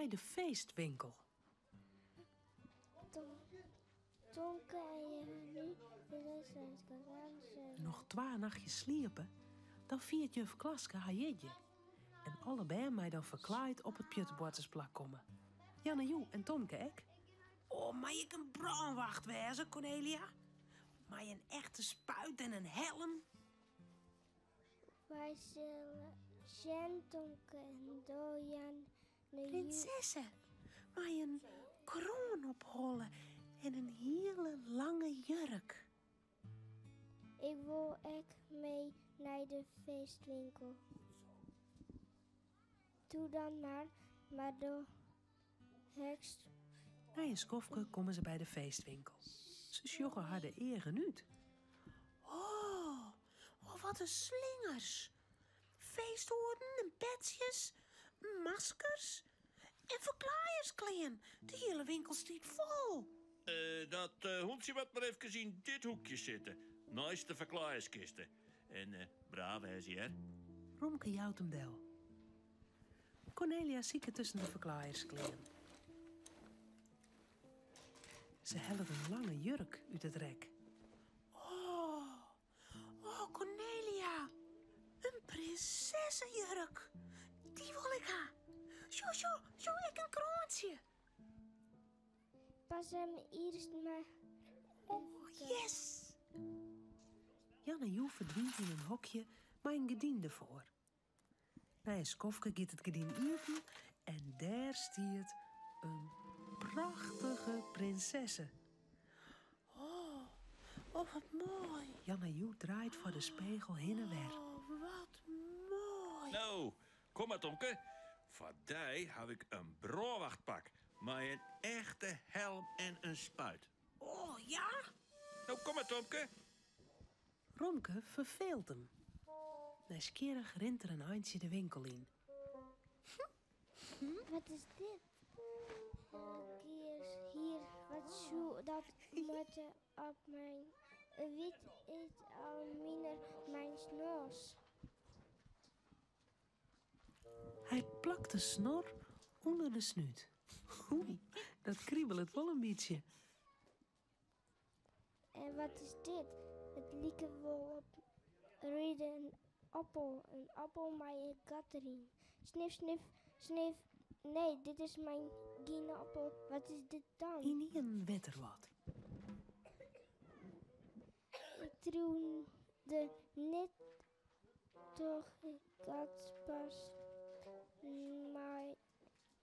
Nei de feestwinkel. Noch twa nachtjes sliepe, dan fiert juf Klaske har jierdei. En alle bern mei dan ferklaaid op it pjutteboartersplak komme. Janne Joe en Tomke ek. Oh, mei ik in brânwacht wêze, Cornelia? Mei in echte spuit en in helm? Wy sille sjen, Tomke en Dojan. Prinsesse mei in kroan op holle en in hiele lange jurk. Ik wol ek mee nei de feestwinkel. Doe dan mar, mar do hekst. Nei in skoftke komme se by de feestwinkel. Se sjogge har de eagen út. Oh, oh wat in slingers! Feesthoeden en petsjes, maskers en ferklaaiersklean. De hiele winkel stiet fol. Dat hûntsje moat mar efkes yn dit hoekje sitte, neist de ferklaaierskiste. En braaf wêze, hear. Romke jout him del. Cornelia siket tusken de ferklaaiersklean. Se hellet in lange jurk út it rek. Oh, Oh, Cornelia, in prinsessejurk. Dy wol ik ha. Sjoch, sjoch, sjoch, ek in kroantsje. Pas him earst mar. Oh, yes! Jan en Joe ferdwynt yn in hokje mei in gerdyn derfoar. Nei in skoftke giet it gerdyn iepen en dêr stiet in prachtige prinsesse. Oh, oh wat moai. Jan en Joe draait foar de spegel hinne wer. Oh, wat moai. No, kom mar Tomke. Foar dy haw ik in brânwachtpak mei in echte helm en in spuit. Oh, ja? No, kom mar Tomke. Romke ferfeelt him. Nijsgjirrich rint er in eintsje de winkel yn. Wat is dit? Kies hier, wat soe dat moatte op myn wit it al miner myn snos. Hy plakt de snor ûnder de snút. Oei, dat kribelet wol in bytsje. En wat is dit? It like wol op reade in appel, in appel mei in gat deryn. Snif, snif, snif. Nee, dit is myn gjin appel. Wat is dit dan? Ynienen wit er wat. Ik triuwde net troch, ik had pas, mar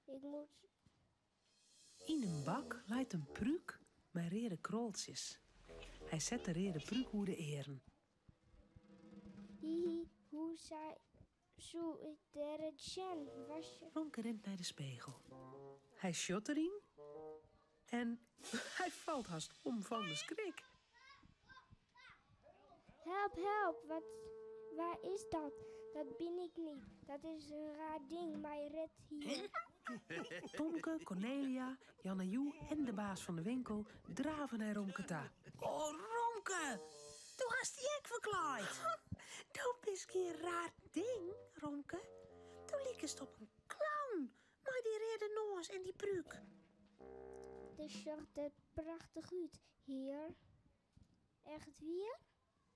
ik moet. Yn in bak leit in prúk mei reade kroltsjes. Hy set de reade prúk oer de earen. Hihi, hoe soe ik der it sjen? Was je. Romke rint nei de spegel. Hy sjocht deryn en hy falt hast om fan de skrik. Help, help, wat, wa is dat? Dat bin ik niet. Dat is in raar ding mei red hier. Tomke, Cornelia, Jan en Joe en de baas fan de winkel drave nei Romke ta. Oh, Romke, do hast dy ek ferklaaid. Do bist gjin raar ding, Romke. Do likest op in clown mei dy reade noas en dy prúk. Dit sjocht der prachtich út, hear. Echt wier?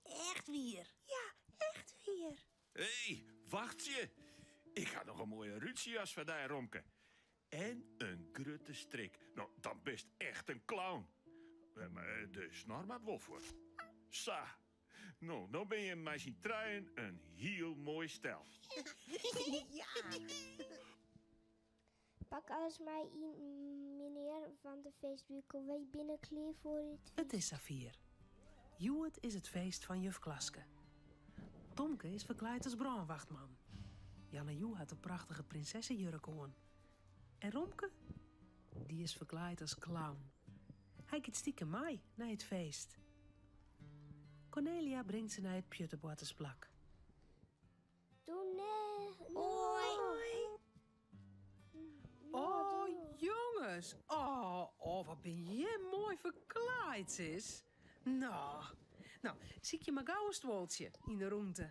Echt wier. Ja, echt wier. Hé, wachtsje. Ik ha noch in moaie rútsjejas foar dy, Romke. En in grutte strik. No, dan bist echt in clown. Mar de snor moat wol fuort. Sa. No, no bin je mei syn trijen in hiel moai stel. Ja. Pak alles mar yn, menear fan de feestwinkel. Wy binne klear foar it feest. It is safier. Hjoed is it feest fan juf Klaske. Tomke is ferklaaid as brânwachtman. Janne Joe hat de prachtige prinsessejurk oan. En Romke? Dy is ferklaaid as clown. Hy giet stikem mei nei it feest. Cornelia bringt se nei it pjutteboartersplak. Hoi. Oh, jonges. Oh, oh, wat bin jim moai ferklaaid, sis. No, no, sykje mar gau in stuoltsje yn de rûnte.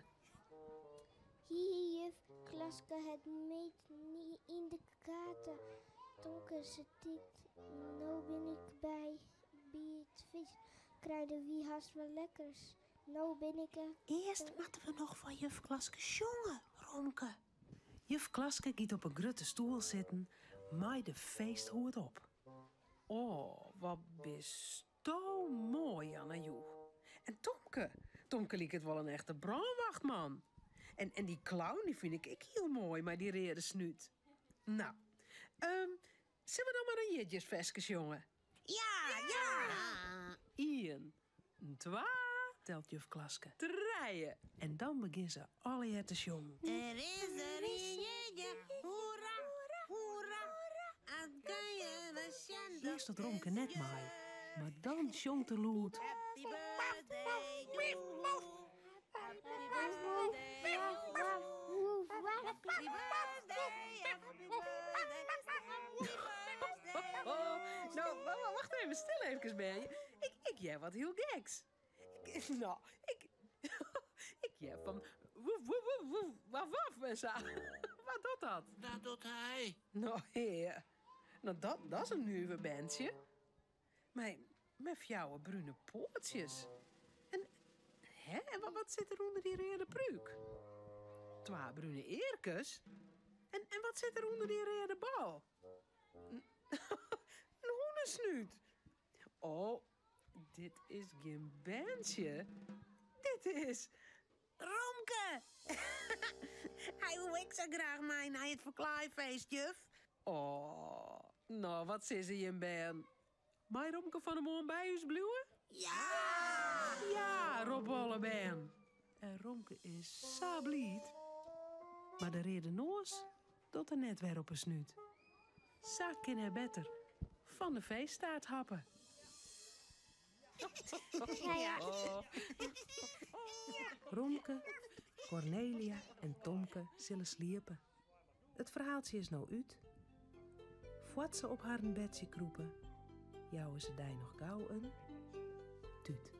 Hihi, juf Klaske hat my net yn de gaten. Tomke, se tikt, No bin ik by by it feest. Krije wy hast wat lekkers. No bin ik ek. Earst moatte we noch foar juf Klaske sjonge, Romke. Juf Klaske giet op 'e grutte stoel sitten mei de feesthoed op. O, wat bisto moai, Anna Joe. En Tomke, Tomke liket wol in echte brânwachtman. En, en dy clown dy fyn ik ek hiel moai mei dy reade snút. No, um, sille we dan mar in jierdeisferske sjonge? Ja, ja! Ien, twa, telt juf Klaske. Trije. En dan begjinne se allegear te sjongen. Der is der in jierdei, hoera, hoera. At kan je we sjen dat Earst docht Romke net mei, mar dan sjongt er lûd. Happy birthday to you. Happy birthday to you. Happy birthday, happy birthday, happy birthday. Oh, no, wacht even, stil efkes, bern. Ik, ik hear wat hiel geks. Ik, no, ik, ik hear fan woef, woef, woef, woef, waf, waf en sa. Wat docht dat? Dat docht hy. No, hear. No, dat, dat is in nuver berntsje. Mei, mei fjouwer brune poatsjes. En, hè, en wat, wat sit der ûnder dy reade prúk? Twa brune earkes? En, en wat sit der ûnder dy reade bal? In hûnesnút. Oh, dit is gjin berntsje. Dit is Romke! Hy woe ek sa graach mei nei it ferklaaifeest, juf. Oh, no, wat sizze jim bern? Mei Romke fan 'e moarn by ús bliuwe? Ja! Ja, roppe alle bern. En Romke is sa bliid. Mar de reade noas docht er net wer op 'e snút. Sa kin er better fan de feesttaart happe. Romke, Kornelia en Tomke sille sliepe. It ferhaaltsje is no út. Foar't se op harren bedsje krûpe, jouwe se dy noch gau in tút.